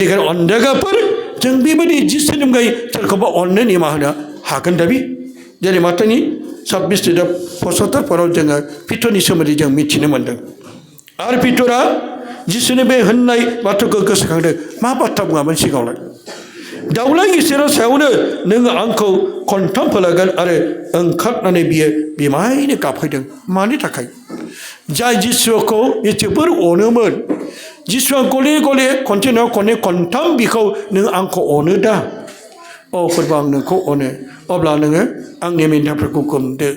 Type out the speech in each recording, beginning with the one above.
बेनिखायनो अन्धेगाफोर जों बेबायदि जिसुनि मुङै सोरखौबा अननो निमाहा होनो हागोन दा बे जेरै माथोनि 26-75 जोङो पिटरनि सोमोन्दै जों मिथिनो मोन्दों आरो पिटरा जिसुनि बे होननाय बाथ्राखौ गोसोखांदों मा बाथ्रा बुङामोन सिगाङावलाय दाउला गिसिरनि सायावनो नोङो आंखौ खनथाम फोलागोन आरो ओंखारनानै बियो बिमायैनो गाबफैदों मानि थाखाय जाय जिसुखौ जोबोर अनोमोन जिसुआ गले गले खनसे नङा खननै खनथाम बिखौ नों आंखौ अनो दा अ फोरबो आं नोंखौ अनो अब्ला नोङो आंनि मेन्थाफोरखौ गोमदो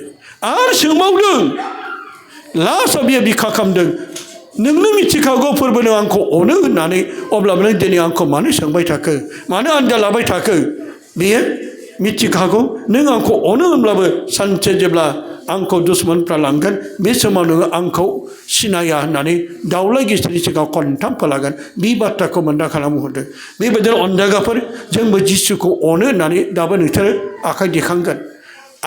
आरो सोंबावदों लास्टआव बियो बिखा खालामदों नोंनो मिथिखागौ फोरबो नों आंखौ अनो होननानै अब्लाबो नों दिनै आंखौ मानो सोंबाय थाखो मानो आन्दाज लाबाय थाखो बियो मिथिखागौ नों आंखौ अनो होनब्लाबो सानसे जेब्ला आंखौ दुश्मनफ्रा लांगोन बे समाव नोङो आंखौ सिनाया होननानै दाउला गिसिरनि सिगाङाव खनथाम फोलागोन बे बाथ्राखौ मोन्दा खालामहरदों बेबायदिनो अन्धेगाफोर जोंबो जिसुखौ अनो होननानै दाबो नोंसोरो आखाइ दिखांगोन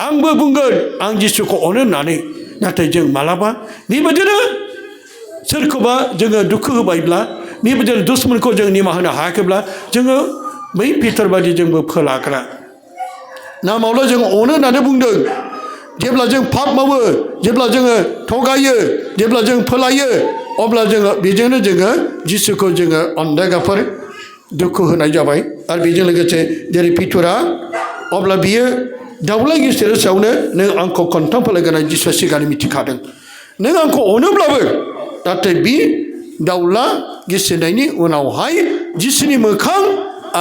आंबो बुंगोन आं जिसुखौ अनो होननानै नाथाय जों मालाबा बेबायदिनो सोरखौबा जोङो दुखु होबायब्ला बेबायदिनो दुश्मनखौ जों निमाहा होनो हायाखैब्ला जोङो बै पिटर बादि जोंबो फोलाग्रा नामावल' जों अनो होननानै बुंदों जेब्ला जों पाप मावो जेब्ला जोङो थगायो जेब्ला जों फोलायो अब्ला जोङो बेजोंनो जोङो जिसुखौ जोङो अन्धेगाफोर दुखु होनाय जाबाय आरो बेजों लोगोसे जेरै पिटरा अब्ला बियो दाउला गिसिरनि सायावनो नों आंखौ खनथाम फोलायगोन जिसुआ सिगांनो मिथिखादों नों आंखौ अनोब्लाबो नाथाय बे दाउला गिसिरनायनि उनावहाय जिसुनि मोखां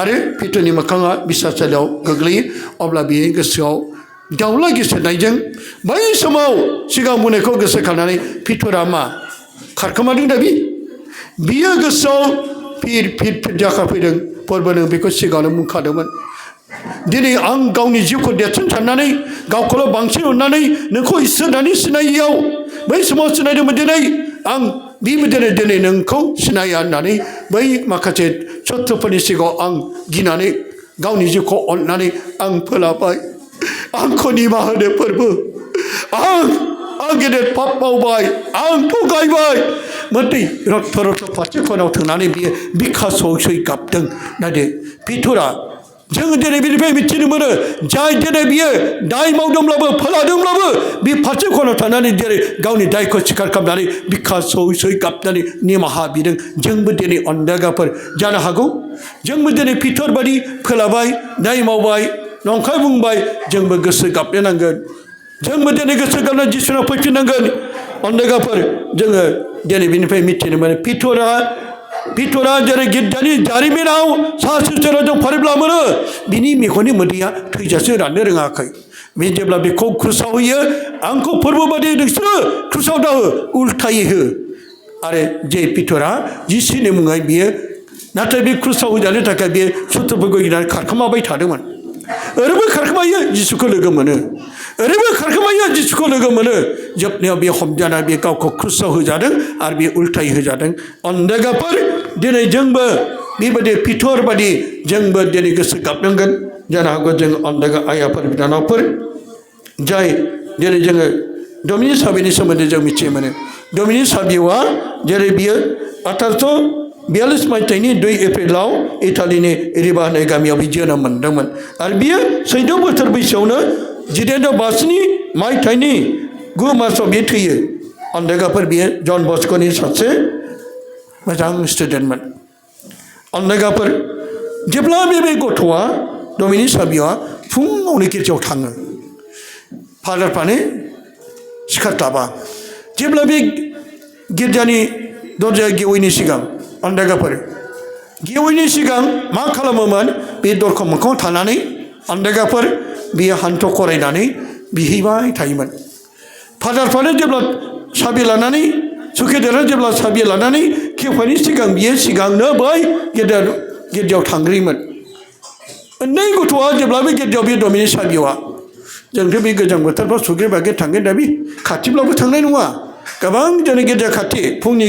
आरो पिटरनि मोखाङा बिसासालियाव गोग्लैयो अब्ला बियो गोसोआव दाउला गिसिरनायजों बै समाव सिगां बुंनायखौ गोसोखांनानै पिटरा मा खारखोमादों दा बियो गोसोआव फिर जाखाफैदों फोरबो नों बेखौ सिगाङावनो बुंखादोंमोन दिनै आं गावनि जिउखौ देरसिन साननानै गावखौल' बांसिन अननानै नोंखौ इसोर होननानै सिनायियाव बै समाव सिनायदोंमोन दिनै आं बेबायदिनो दिनै नोंखौ सिनाया होननानै बै माखासे सत्रफोरनि सिगाङाव आं गिनानै गावनि जिउखौ अननानै आं फोलाबाय आंखौ निमाहा होदो फोरबो आं गेदेर पाप मावबाय आं थगायबाय मोदै रथ' फारसे खनाव थांनानै बियो बिखा सौसै गाबदों नायदो पिटरा जोङो दिनै बेनिफ्राय मिथिनो मोनो जाय दिनै बियो दाय मावदोंब्लाबो फोलादोंब्लाबो बे फारसे खनाव थानानै जेरै गावनि दायखौ स्वीकार खालामनानै बिखा सौसै गाबनानै निमाहा बिदों जोंबो दिनै अन्धेगाफोर जानो हागौ जोंबो दिनै पिटर बादि फोलाबाय दाय मावबाय नंखाय बुंबाय जोंबो गोसो गाबनो नांगोन जोंबो दिनै गोसो गाबनानै जिसुनाव फैफिननांगोन अन्धेगाफोर जोङो दिनै बेनिफ्राय मिथिनो मोनो पिटरा जेरै गिर्जानि जारिमिनाव सा सिस्टेराव जों फरायब्ला मोनो बिनि मेगननि मोदैया थैजासे राननो रोङाखै बे जेब्ला बेखौ क्रुसाव होयो आंखौ फोरबो बादि नोंसोरो क्रुसाव दाहो उल्थायै हो आरो जे पिटरा जिसुनि मुङै बियो नाथाय बे क्रुसाव होजानो थाखाय बे सुथुरफोरखौ गिनानै खारखोमाबाय थादोंमोन ओरैबो खारखोमायो जिसुखौ लोगो मोनो ओरैबो खारखोमायो जिसुखौ लोगो मोनो जोबनायाव बे हमजाना बे गावखौ क्रुसाव होजादों आरो बे उल्थायै होजादों अन्धेगाफोर दिनै जोंबो बेबायदि पिटर बादि जोंबो दिनै गोसो गाबनांगोन जानो हागौ जों अन्धेगा आइयाफोर बिनानावफोर जाय दिनै जोङो डमिनिक साबिनि सोमोन्दै जों मिथिनो मोनो डमिनिक साबिआ जेरै बियो 1842 मायथाइनि 2 एप्रिलाव इटालिनि रिबा होननाय गामियाव बि जोनोम मोन्दोंमोन आरो बियो 14 बोसोर बैसोआवनो 1852 मायथाइनि 9 मार्चआव बियो थैयो अन्धेगाफोर बियो जन बस्क'नि सासे मोजां स्टुडेन्टमोन अन्धेगाफोर जेब्ला बे गथ'आ डमिनिक साबिआ फुङावनो गिर्जायाव थाङो फादारफ्रानो सिखारस्लाबा जेब्ला बे गिर्जानि दरजाया गेवैनि सिगां अन्धेगाफोर गेवैनि सिगां मा खालामोमोन बे दरखं मोखाङाव थानानै अन्धेगाफोर बियो हान्थु खरायनानै बिहैबाय थायोमोन फादारफ्रानो जेब्ला साबि लानानै सुखेदेरा जेब्ला साबि लानानै खेवफायनि सिगां बियो सिगांनो बै गिर्जायाव थांग्रोयोमोन उन्दै गथ'आ जेब्ला बे गिर्जायाव बे डमिनिक साबिआ जोंथ' बे गोजां बोथोरफ्राव सुग्रे बागे थांगोन दा बे खाथिब्लाबो थांनाय नङा गोबां जोंनि गिर्जा खाथि फुंनि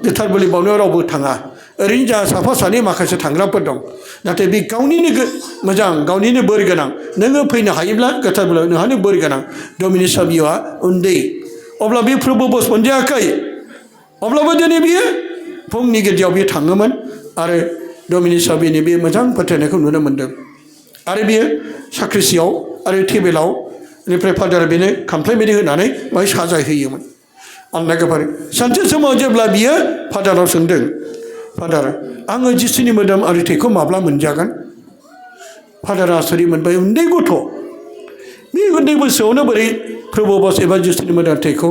गोथार बोलि बावनायाव रावबो थाङा ओरैनो जा साफा सानै माखासे थांग्राफोर दं नाथाय बे गावनिनो मोजां गावनिनो बोर गोनां नोङो फैनो हायोब्ला गोथार बोलियाव नोंहानो बोर गोनां डमिनिक साबिआ उन्दै अब्ला बे फोरबो बस मोनजायाखै अब्लाबो दिनै बियो फुंनि गिर्जायाव बियो थाङोमोन आरो डमिनिक साबिनि बे मोजां फोथायनायखौ नुनो मोन्दों आरो बियो साख्रिसियाव आरो टेबोलाव बेनिफ्राय फादारा बेनो खामफ्लाय बायदि होनानै बाहाय साजाय होयोमोन आन्दायगाफारि सानसे समाव जेब्ला बियो फादाराव सोंदों फादार आङो जिसुनि मोदोम आरो थैखौ माब्ला मोनजागोन फादारा आसरित मोनबाय उन्दै गथ' बे उन्दै बैसोआवनो बोरै प्रभु बस एबा जिसुनि मोदोम थैखौ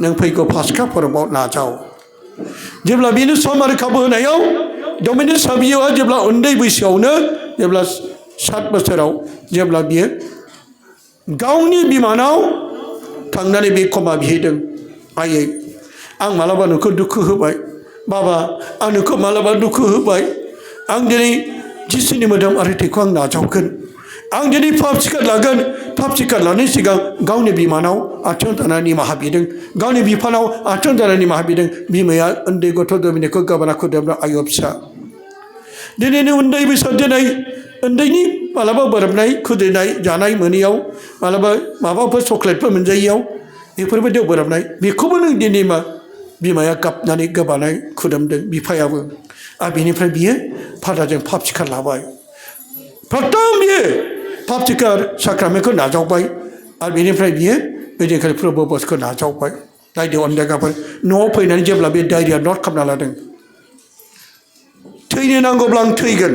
नों फैगौ पास्का फोरबोआव नाजाव जेब्ला बेनो सम आरो खाबु होनायाव डमिनिक साबिय'आ जेब्ला उन्दै बैसोआवनो जेब्ला 7 बोसोराव जेब्ला बियो गावनि बिमानाव थांनानै बे क्षमा बिहैदों आयै आं मालाबा नोंखौ दुखु होबाय बाबा आं नोंखौ मालाबा दुखु होबाय आं दिनै जिसुनि मोदोम आरो थैखौ आं नाजावगोन आं दिनै पाप सिखार लागोन पाप सिखार लानायनि सिगां गावनि बिमानाव आथिं दानानै निमाहा बिदों गावनि बिफानाव आथिं दानानै निमाहा बिदों बिमाया उन्दै गथ' डमिनिकखौ गोबाना खुदोब्ला आयौ फिसा दिनैनि उन्दै बैसोआव दिनै उन्दैनि मालाबा बोराबनाय खुद्रिनाय जानाय मोनैयाव मालाबा माबाफोर चक्लेटफोर मोनजायैयाव बेफोरबायदियाव बोराबनाय बेखौबो नों दिनै मा बिमाया गाबनानै गोबानाय खुदोमदों बिफायाबो आरो बिनिफ्राय बियो फादारजों पाप सिखार लाबाय प्रथम बियो पाप सिखार साक्रामेन्टखौ नाजावबाय आरो बेनिफ्राय बियो ओइदिनखालि प्रभु बसखौ नाजावबाय नायदो अनदेगाफोर न'आव फैनानै जेब्ला बे डायरिया नट खालामना लादों थैनो नांगौब्ला आं थैगोन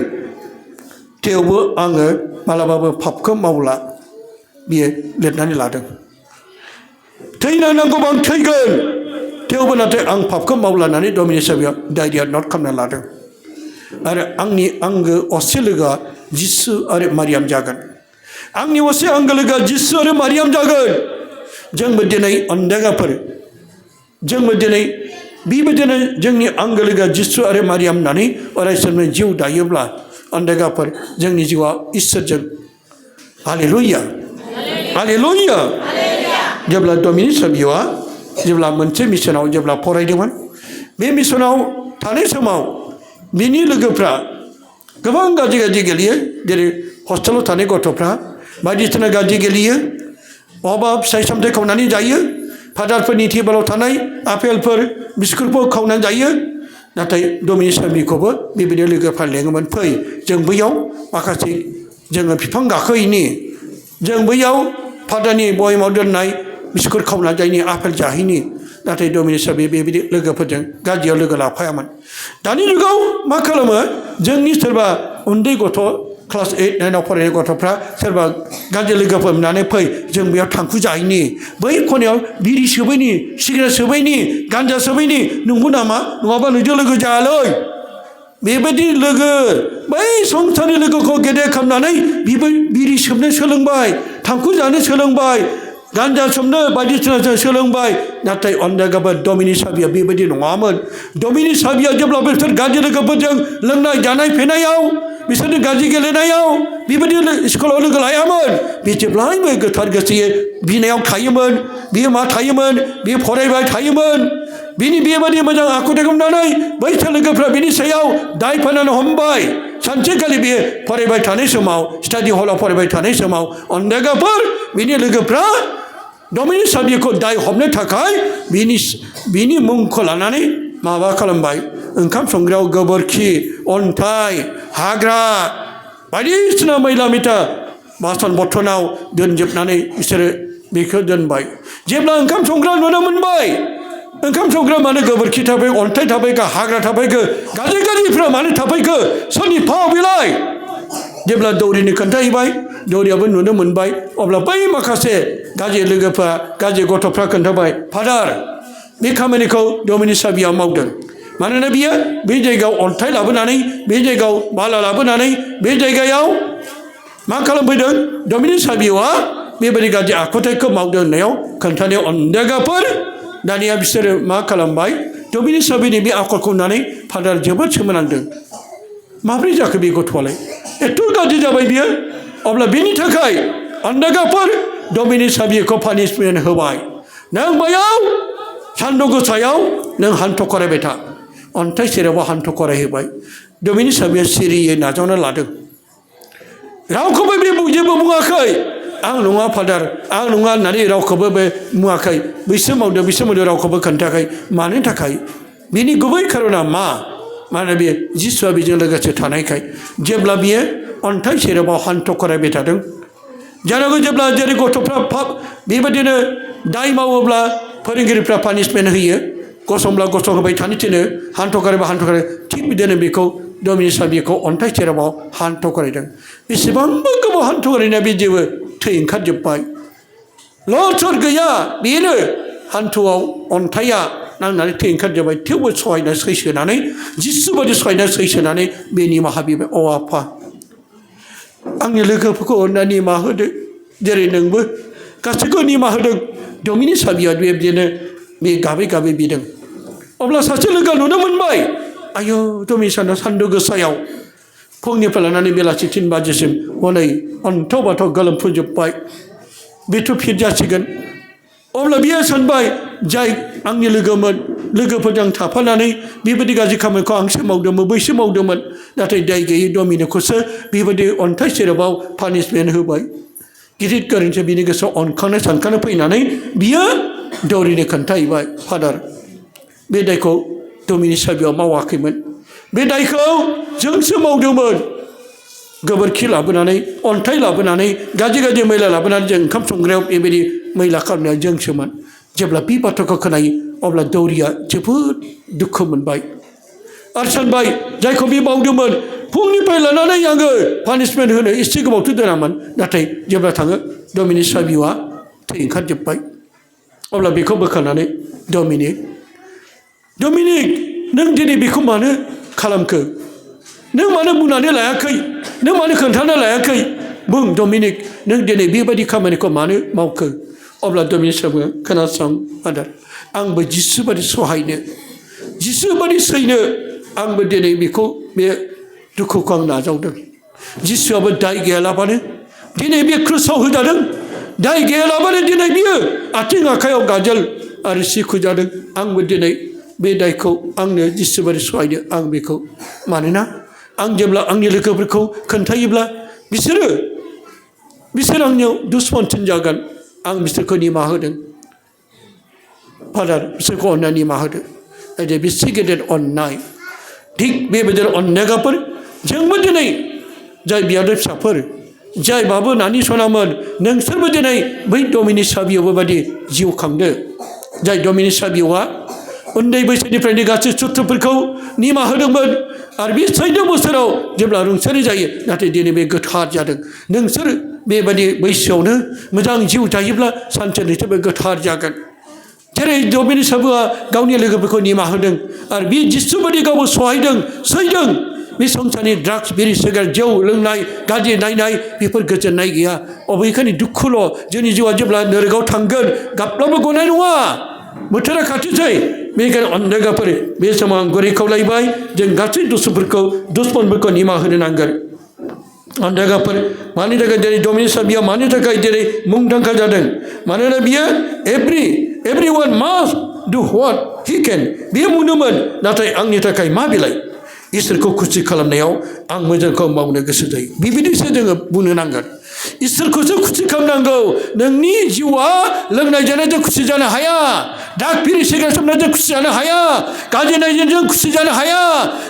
थेवबो आङो मालाबाबो पापखौ मावला बियो लिरनानै लादों थैनो नांगौबा आं थैगोन थेवबो नाथाय आं पापखौ मावला होननानै डमिनिक साबिया डायरिया नट खालामना लादों आरो आंनि आंगो असे लोगोआ जिसु आरो मारियाम जागोन आंनि असे आंगो लोगोआ जिसु आरो मारियाम जागोन जोंबो दिनै अनदेगाफोर जोंबो दिनै बेबायदिनो जोंनि आंगो लोगोआ जिसु आरो मारियाम होननानै अरायसमनि जिउ दायोब्ला अनदेगाफोर जोंनि जिउआ इसोरजों हालेलुया हालेलुया जेब्ला डमिनिक साबिय'आ जेब्ला मोनसे मिसनाव जेब्ला फरायदोंमोन बे मिसनाव थानाय समाव बिनि लोगोफ्रा गोबां गाज्रि गाज्रि गेलेयो जेरै हस्टेलाव थानाय गथ'फ्रा बायदिसिना गाज्रि गेलेयो बहाबा फिथाइ सामथाइ खावनानै जायो फादारफोरनि टेबोलाव थानाय आपेलफोर बिस्कुटफोर खावनानै जायो नाथाय डमिनिक साबिखौबो बेबायदि लोगोफ्रा लेङोमोन फै जों बैयाव माखासे जोङो बिफां गाखोयैनि जों बैयाव फादारनि बयमाव दोननाय बिस्कुट खावनानै जायनि आपेल जाहैनि नाथाय डमिनिक साबि बेबायदि लोगोफोरजों गाज्रियाव लोगो लाफायामोन दानि जुगाव मा खालामो जोंनि सोरबा उन्दै गथ' क्लास 8, 9 फरायनाय गथ'फ्रा सोरबा गाज्रि लोगोफोर मोननानै फै जों बेयाव थांखु जाहैनि बै खनायाव बिरि सोबैनि सिगारेट सोबैनि गान्जा सोबैनि नंगौ नामा नङाबा नोंजों लोगो जायालै बेबायदि लोगो बै संसारनि लोगोखौ गेदेर खालामनानै बिबो बिरि सोबनो सोलोंबाय थांखु जानो सोलोंबाय गान्जा सोबनो बायदिसिना सोलोंबाय नाथाय अनदेगाफोर डमिनिक साबिया बेबायदि नङामोन डमिनिक साबिया जेब्ला बिसोर गाज्रि लोगोफोरजों लोंनाय जानाय फेनायाव बिसोरनि गाज्रि गेलेनायाव बेबायदि स्कुलाव लोगो लायामोन बे जेब्लायबो गोथार गोसोयै बिनायाव थायोमोन बियो मा थायोमोन बियो फरायबाय थायोमोन बिनि बेबायदि मोजां आखुथायखौ नुनानै बैसोर लोगोफ्रा बिनि सायाव दाय फोनांनो हमबाय सानसेखालि बियो फरायबाय थानाय समाव स्टाडि हलाव फरायबाय थानाय समाव अनदेगाफोर बिनि लोगोफ्रा डमिनिक साबिखौ दाय हमनो थाखाय बिनि मुंखौ लानानै माबा खालामबाय ओंखाम संग्रायाव गोबोरखि अन्थाइ हाग्रा बायदिसिना मैला मैथा बासन बर्थनाव दोनजोबनानै बिसोरो बेखौ दोनबाय जेब्ला ओंखाम संग्रा नुनो मोनबाय ओंखाम संग्रा मानो गोबोरखि थाबाय अन्थाइ थाबायखो हाग्रा थाबायखो गाज्रि गाज्रिफ्रा मानो थाबायखो सोरनि फाव बेलाय जेब्ला दौरिनो खोन्थाहैबाय दौरियाबो नुनो मोनबाय अब्ला बै माखासे गाज्रि लोगोफ्रा गाज्रि गथ'फ्रा खोन्थाबाय फादार बे खामानिखौ डमिनिक साबिया मावदों मानोना बियो बे जायगायाव अन्थाइ लाबोनानै बे जायगायाव बाला लाबोनानै बे जायगायाव मा खालामफैदों डमिनिक साबिय'आ बेबायदि गाज्रि आखुथायखौ मावदों होननायाव खोन्थानायाव अनदेगाफोर दानिया बिसोरो मा खालामबाय डमिनिक साबिनि बे आखलखौ नुनानै फादार जोबोद सोमोनांदों माब्रै जाखो बे गथ'आलाय एथ' गाज्रि जाबाय बियो अब्ला बेनि थाखाय अनदेगाफोर डमिनिक साबिखौ पानिशमेन्ट होबाय नों बैयाव सान्दुं गोसायाव नों हान्थु खरायबाय था अन्थाइ सेरावबो हान्थु खरायहोबाय डमिनिक साबिया सिरियै नाजावना लादों रावखौबो बे जेबो बुङाखै आं नङा फादार आं नङा होननानै रावखौबो बे बुङाखै बिसोर मावदों रावखौबो खोन्थायाखै मानि थाखाय बिनि गुबै खारना मा मानो बे जिसुआ बेजों लोगोसे थानायखाय जेब्ला बियो अन्थाइ सेराबाव हान्थु खरायबाय थादों जानांगौ जेब्ला जेरै गथ'फ्रा बेबायदिनो दाय मावोब्ला फोरोंगिरिफ्रा पानिशमेन्ट होयो गसंब्ला गसंहोबाय थानो थिनो हान्थु खरायबा हान्थु खराय थिग बिदिनो बेखौ डमिनिसआ बेखौ अन्थाइ सेराबाव हान्थु खरायदों बेसेबांबा गोबाव हान्थु खरायनाया बे जेबो थै ओंखारजोब्बाय लसर गैया बेनो हान्थुआव अन्थाइया नांनानै थै ओंखारजोब्बाय थेवबो सहायना सैसोनानै जिसु बादि सहायना सैसोनानै बे निमाहा बिबाय अ आफा आंनि लोगोफोरखौ अननानै निमाहा होदो जेरै नोंबो गासैखौ निमाहा होदों डमिनिसआ बिदिनो बे गाबै गाबै बिदों अब्ला सासे लोगोआ नुनो मोनबाय आयौ डमिनिसआ सान्दुं गोसायाव फुंनिफ्राय लानानै बेलासि 3 बाजिसिम हनै अन्थाव बाथाव गोलोमफुंजोब्बाय बेथ' फिट जासिगोन अब्ला बियो सानबाय जाय आंनि लोगोफोरजों थाफानानै बेबायदि गाज्रि खामानिखौ आंसो मावदोंमोन बैसो मावदोंमोन नाथाय दाय गैयै डमिनिखौसो बेबायदि अन्थाइ सेराबाव पानिशमेन्ट होबाय गिदिर गोरोन्थि बिनि गोसोआव अनखांनो सानखांनो फैनानै बियो दौरिनो खोन्थाहैबाय फादार बे दायखौ डमिनिसआ बेयाव मावाखैमोन बे दायखौ जोंसो मावदोंमोन गोबोरखि लाबोनानै अन्थाइ लाबोनानै गाज्रि मैला लाबोनानै जों ओंखाम संग्रायाव बेबायदि मैला खालामनाया जोंसोमोन जेब्ला बे बाथ्राखौ खोनायो अब्ला दौरिया जोबोद दुखु मोनबाय आरो सानबाय जायखौ बे मावदोंमोन फुंनिफ्राय लानानै आङो पानिशमेन्ट होनो एसे गोबावथ' दोनामोन नाथाय जेब्ला थाङो डमिनिसआ बिउआ थै ओंखारजोब्बाय अब्ला बेखौ बोखारनानै डमिनिक नों दिनै बेखौ मानो खालामखो नों मानो बुंनानै लायाखै नों मानो खोन्थाना लायाखै बुं डमिनिक नों दिनै बेबायदि खामानिखौ मानो मावखो अब्ला डमिनिसआ बुङो खोनासं फादार आंबो जिसु बादि सहायनो जिसु बादि सैनो आंबो दिनै बेखौ बे दुखुखौ आं नाजावदों जिसुआबो दाय गैयालाबानो दिनै बे क्रुसाव होजादों दाय गैयालाबानो दिनै बियो आथिं आखाइयाव गाजोल आरो सिखुजादों आंबो दिनै बे दायखौ आंनो जिसु बादि सहायनो आं बेखौ मानोना आं जेब्ला आंनि लोगोफोरखौ खोन्थायोब्ला बिसोर आंनियाव दुश्मनसिन जागोन आं बिसोरखौ निमाहा होदों फादार बिसोरखौ अननानै निमाहा होदो जे बेसे गेदेर अननाय थिग बेबायदिनो अननायफोर जोंबो दिनै जाय बियादै फिसाफोर जाय बाबु नानि सनामोन नोंसोरबो दिनै बै डमिनिसआ बिउबो बादि जिउ खांदो जाय डमिनिसआ बिउआ उन्दै बैसोनिफ्रायनो गासै सुथुरफोरखौ निमाहा होदोंमोन आरो बे 14 बोसोराव जेब्ला रुंसारि जायो नाथाय दिनै बे गोथार जादों नोंसोर बेबायदि बैसोआवनो मोजां जिउ थायोब्ला सानसे नोंसोरबो गोथार जागोन जेरै डमिनिसआबो गावनि लोगोफोरखौ निमाहा होदों आरो बे जिसु बादि गावबो सहायदों सैदों बे संसारनि ड्राग्स बिरि सिगारेट जौ लोंनाय गाज्रि नायनाय बेफोर गोजोननाय गैया अबेखानि दुखुल' जोंनि जिउआ जेब्ला नोरगाव थांगोन गाबब्लाबो गनाय नङा बोथोरा खाथिसै बेनिखायनो अननायफोर बे समाव आं गुरै खावलायबाय जों गासै दुश्मनफोरखौ निमाहा होनो नांगोन अननायफोर मानि थाखाय दिनै डमिनिसआ बियो मानि थाखाय दिनै मुंदांखा जादों मानोना बियो एभ्रिवान मास्ट डु व्हाट हि केन बियो बुंदोंमोन नाथाय आंनि थाखाय मा बिलाइ इसोरखौ खुसि खालामनायाव आं मोजांखौ मावनो गोसो जायो बेबायदिसो जोङो बुंनो नांगोन इसोरखौसो खुसि खालामनांगौ नोंनि जिउआ लोंनाय जानायजों खुसि जानो हाया ड्राग बिरि सिगारेट सोबनायजों खुसि जानो हाया गाज्रि नायजों खुसि जानो हाया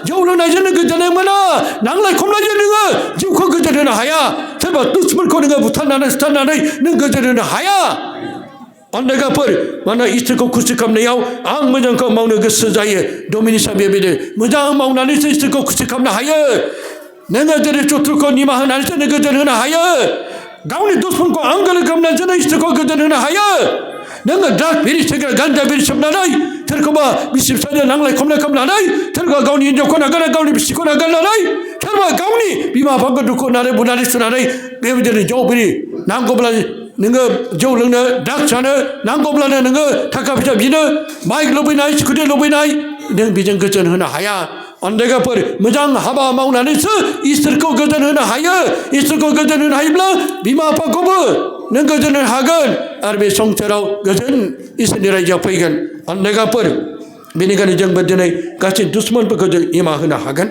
जौ लोंनायजों गोजोननाय मोना नांलाय खमलायजों नोङो जिउखौ गोजोन होनो हाया सोरबा दुश्मनखौ नोङो बुथारनानै सुथारनानै नों गोजोन होनो हाया अननायफोर मानोना इसोरखौ खुसि खालामनायाव आं मोजांखौ मावनो गोसो जायो डमिनिसआ बेबायदि मोजां मावनानैसो इसोरखौ खुसि खालामनो हायो नोङो जेरै शत्रुखौ निमाहा होनानैसो नों गोजोन होनो हायो गावनि दुश्मनखौ आंगोलो खालामनानैसो नों इसोरखौ गोजोन होनो हायो नोङो ड्राग बिरि सिगारेट गान्जा बिरि सोबनानै सोरखौबा बिसि फिसाजों नांलाय खमलाय खालामनानै सोरबा गावनि हिन्जावखौ नागारनानै गावनि बिसिखौ नागारनानै सोरबा गावनि बिमा बिफाखौ दुखु होनानै बुनानै सुनानै बेबायदिनो जौ बिरि नांगौब्ला नोङो जौ लोंनो ड्राग्स जानो नांगौब्लानो नोङो थाखा फैसा बिनो बाइक लुबैनाय स्कुटि लुबैनाय नों बेजों गोजोन होनो हाया अननायफोर मोजां हाबा मावनानैसो इसोरखौ गोजोन होनो हायो इसोरखौ गोजोन होनो हायोब्ला बिमा बिफाखौबो नों गोजोन होनो हागोन आरो बे संसाराव गोजोन इसोरनि रायजोआव फैगोन अननायफोर बेनिखायनो जोंबो दिनै गासै दुश्मनफोरखौ जों निमाहा होनो हागोन